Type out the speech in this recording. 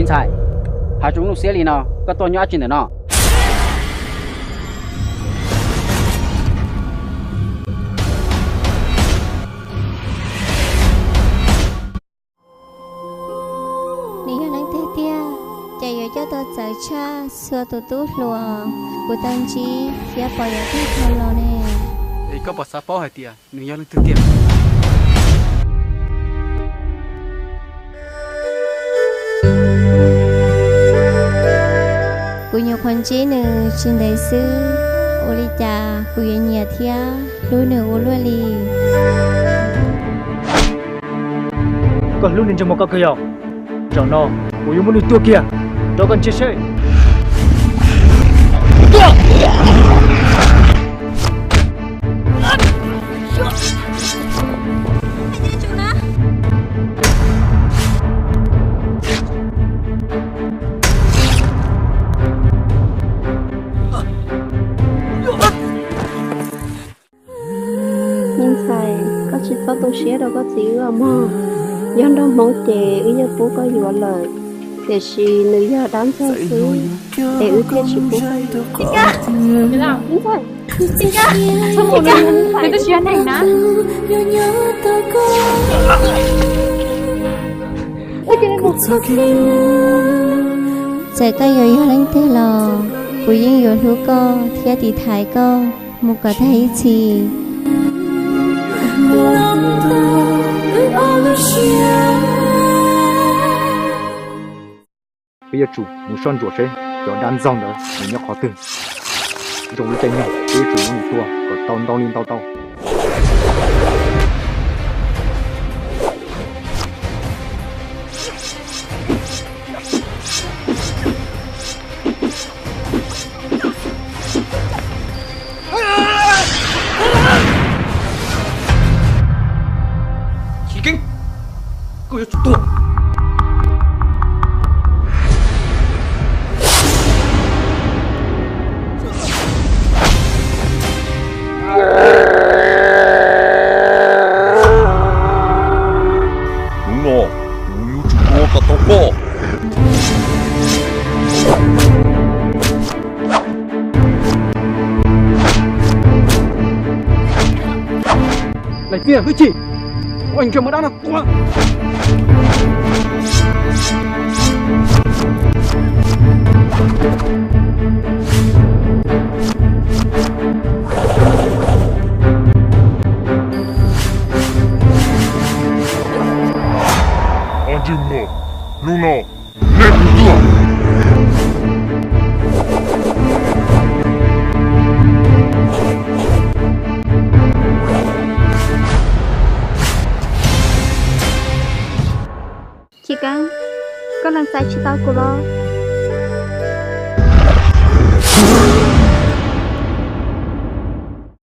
Ntxhais, hais tso lub xiab li no, koj tuaj nyob dab tsi ntawm no? Nws yog leej twg tiag, ces yuav coj tuaj txawv tshaj txhua tus tub hluas kuv tau ntsib thiab pom yav tag dhau los ne. Es koj puas xav paub hais tias nws yog leej twg tiag? Kuv nyuam qhuav ntsib nws tsis ntev xwb, ua li cas kuv yuav nyiam thiab hlub nws ua luaj li. Koj hlub niag ntsej muag koj kawg yog? Zaum no kuv yuav muab nws tua kiag rau koj ntsia seb. Me ntxhais, koj tsis txhob tu siab rau koj txiv wb os mog. Yog nraug Hmoob ces wb yeej pub koj yuav lawm, tiam sis nws yog dab ntxaug xwb, es wb thiaj tsis pub koj yuav. Txawm koj yuav yog leej twg los kuv yeej yuav hlub koj thiab tiv thaiv koj mus kom tag ib txhis. Peb yuav tsum mus soj ntsuam seb cov dab ntxaug ntawd nws nyob qhov twg. Zoo li caij nyoog peb yuav tsum muab nws tua kom tau ntau li ntau tau. Chiv Keeb, koj yuav tsum tuag. Hnub no kuv yuav tsum tua kom tau koj. Leej txiv hwj chim, ua ntsej muag dab no tua. Ob ntsej muag, hnub no neb kuv tuag. Chiv Keeb, koj lees txais tsis tau kuv los?